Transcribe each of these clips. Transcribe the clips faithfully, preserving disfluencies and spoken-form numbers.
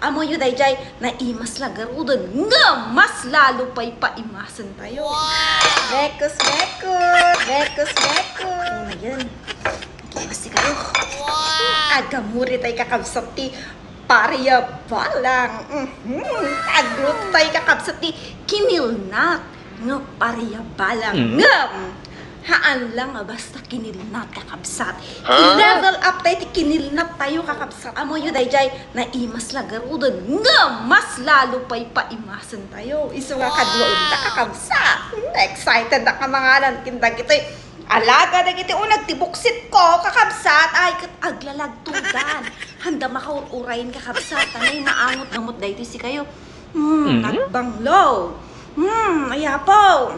Amoyo dayjay, naimas la garuden, ngem mas lalo pay paimasentayo. Wow! Mekos, mekos! Mekos, mekos! Una yun. Naimas ti kayo. Wow! Agamuritay kakabsat ti paria balang. Mhm. Aglutotay kakabsat ti kinilnat nga paria balang. Mm. Ngem, haan lang nga basta kinilnat, kakabsat. Huh? I-level up tayo ti kinilnat tayo, kakabsat. Amoyo dayjay, naimas la garuden, ngem mas lalo pay paimasentayo. Isu nga kadua unta, kakabsat. Excited na kamanganan ken dagitoy alaga dagiti uneg ti buksit ko, kakabsat. Ay, ket aglalagtodan. Handa makaur-urayen, kakabsat. Tanay maangot-angot daytoy sikayo. Hmm, mhm. Nagbanglo. Hmm, ayapo.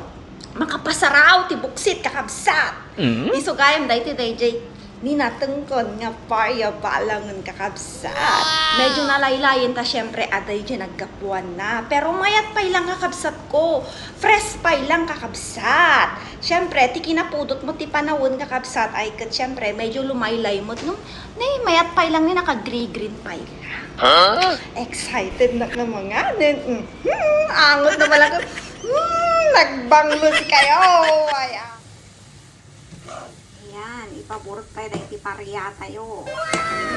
Makapasaraw ti buksit, kakabsat. Mhm. Isu gayam daytoy dayjay ninatengkon nga paria balangen, kakabsat. Wow! Medyo nalaylayen ta, siyempre, adda dayjay naggapuanna. Pero mayat pay lang, kakabsat ko. Fresh pay lang, kakabsat. Siyempre, ti kinapudot mo ti panawen, kakabsat, ay ket siyempre, medyo lumaylay met. Ngem, ne, mayat pay lang ni naka-gray-green pay lang. Huh? Excited na kamanganen. Mhm, angot na pala ko. Hmm, nagbanglo sikayo. Ay, ah. Ayan, ipaburek tayo daytoy paria tayo.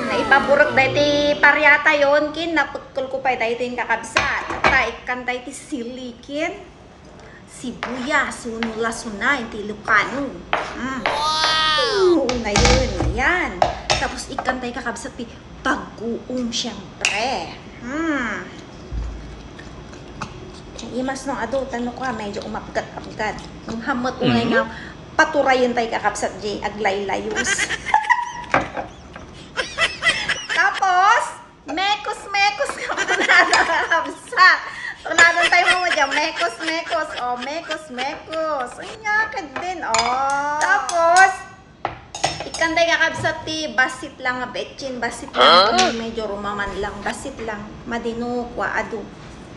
Naipaburek daytoy paria tayo, ken napekkel ko pay daytoy, kakabsat. Ta ikkan tayo ti sili ken sibuyas wenno lasona iti Ilocano. Mm. Wow! Una yun, ayan. Tapos ikkan tayo, kakabsat, ti bagoong, siyempre. Hmm. Imas no adu, tano ko, ah, medyo umapgat-apgat. Ang hamot unay nga paturayen tayo, kakabsat, jay aglaylayos. Tapos, mekos-mekos nga kunada, kakabsat. Tunadan tayo mo dyan, mekos-mekos. O, mekos-mekos. Ay, nga ka din, o. Tapos, ikkan tayo, kakabsat, ti bassit lang nga betsin, bassit lang. Huh? Kung medyo rumaman lang, bassit lang. Madinukwa, adu.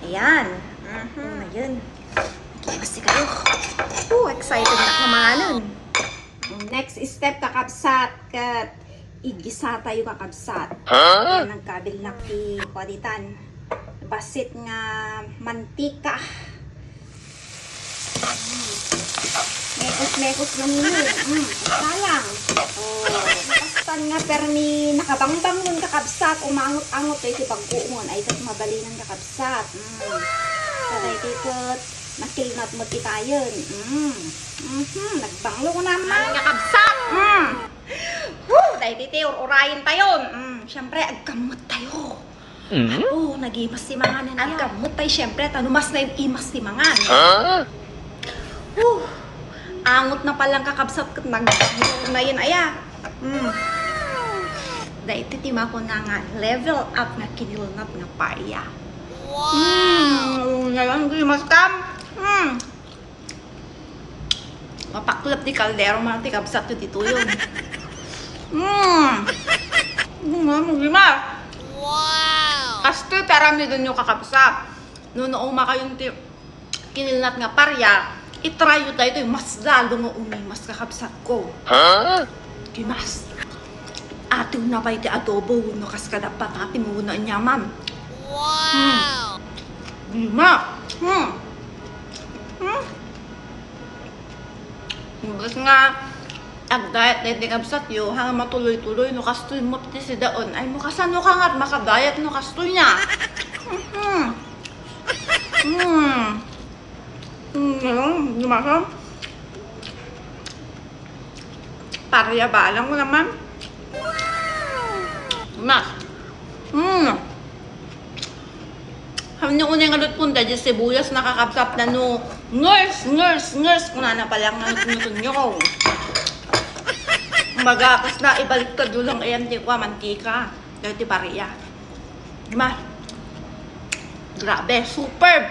Ayan. Mhm. Ano na yun? Basta kayo. Oh, excited na kumanan. Next step, kakabsat, ket igisa tayo, kakabsat. Huh? Ayan, nagkabilnak ti kuaditan. Bassit nga mantika. Mm. Mekos-mekos lang yun. Mm, isa lang. Oh, basta nga permi nakabangbang nun, kakabsat, umangot-angot kayo ti pagkuungon. Ay, ket mabalinan, kakabsat. Mm. Patay ti ket nakilnat mo ti tayen. Mm. Mhm, nagbanglo ko naman. Ay, kakabsat. Mm. Woo! Daytoy ti ur-urayen tayo. Mm, siyempre, agkammet tayo. Mm. Apo, nagimas ti mangan aya. Agkammet tayo, siyempre, ta no mas naimas ti mangan. Huh? Woo! Angot na palang, kakabsat, ket nagdanglo na yun, aya. Mm. Daytoy ti makuna nga level up nga kinilnat nga paria. Wow! Mm, nagimas kam. Mm. Mapaklep ti kaldero man ti kabsat ti tuyon. Mm. Mm, lima. Wow! Kastoy ti aramidennyo, kakabsat. No nauma kayon ti kinilnat nga paria, i-try yo daytoy, mas lalo nga umimas, kakabsat ko. Huh? Gimas. Atew na pay ti adobo wenno kas kada patatim wenno aniaman. Wow! Hmm. Gimas. Hmm. Hmm. Imbes nga ag-diet daytoy kabsatyo, haan matuloy-tuloy no kastoy met ti sidaen. Ay, no kasano ka nga maka-diet no kastoy na? Hmm. Hmm. Hmm, ano, di ba siya? Paria balang mo naman. Mas. Mm. Haan unay nga lutpon, daydi sibuyas, nakakabsat na no. Ngers, ngers, ngers, kunana pay lang nga lutpon nyo. Kumbaga, kas na ibaliktad yo lang ayan, ti kua, mantika. Daydi paria. Di ba? Grabe, superb!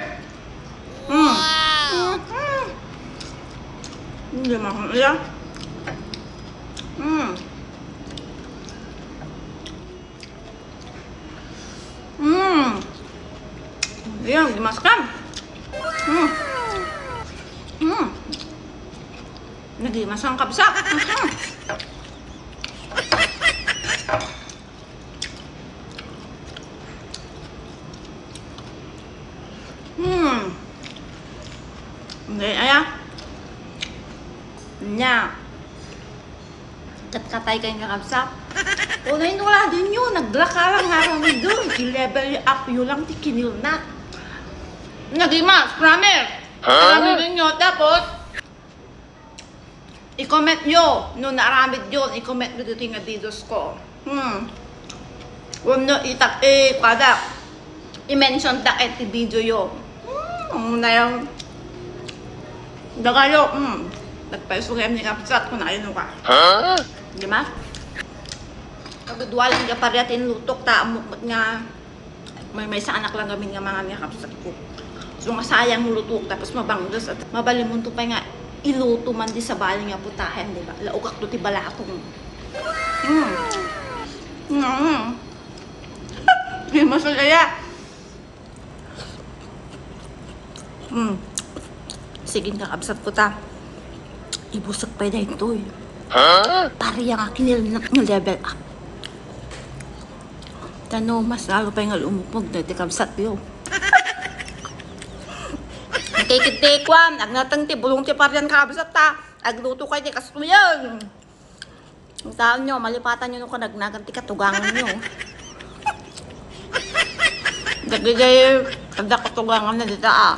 Mm. Wow! Mm. Hindi man iya. Mm. Mm. Ayan, gimas ka. Mm. Mm. Nagimas ang kabsat. Mm. Aya? Nia. Katkatay kayo nga kabsat. O, nainuladenyo, naglakaran nga kami doon. I-level up yo lang ti kinilnat. Nagimas, promise. Huh? Aramidyo, tapos, i-comment yo, no naaramid yo, i-comment yo dito nga videos ko. Hmm. Wenno itak, eh, kada, i-mention ta iti video yo. Hmm, na yung dagayo, hmm. Nagpaisugay ni kabsat kung ayun ka. Huh? Di ba? Pagdudwalan ka pa rin lutok ta, amok nga may, may sa anak lang gamin nga mangan nga kabsat ko. So, nga sayang lutok, tapos mabanggas, at mabalimunto pa nga iluto man di sa bali nga putahen, di ba? Laukak to ti balatong. Hmm. Hmm. Di masalaya. Hmm. Sige, kakabsat ko ta. Ibusag pa daytoy. Huh? Pare, nga kinilnat nga level up. Tano, mas lalo pa nga lumupog na ti kabsat yo. Nakikit ti kwan, agnatang ti bulong ti parian kabsat ta. Agluto kayo ti kastuyan. Ang saan nyo, malipatan nyo no kanagnagan ti katugangan nyo. Dagiti, kada katugangan na dita, ah.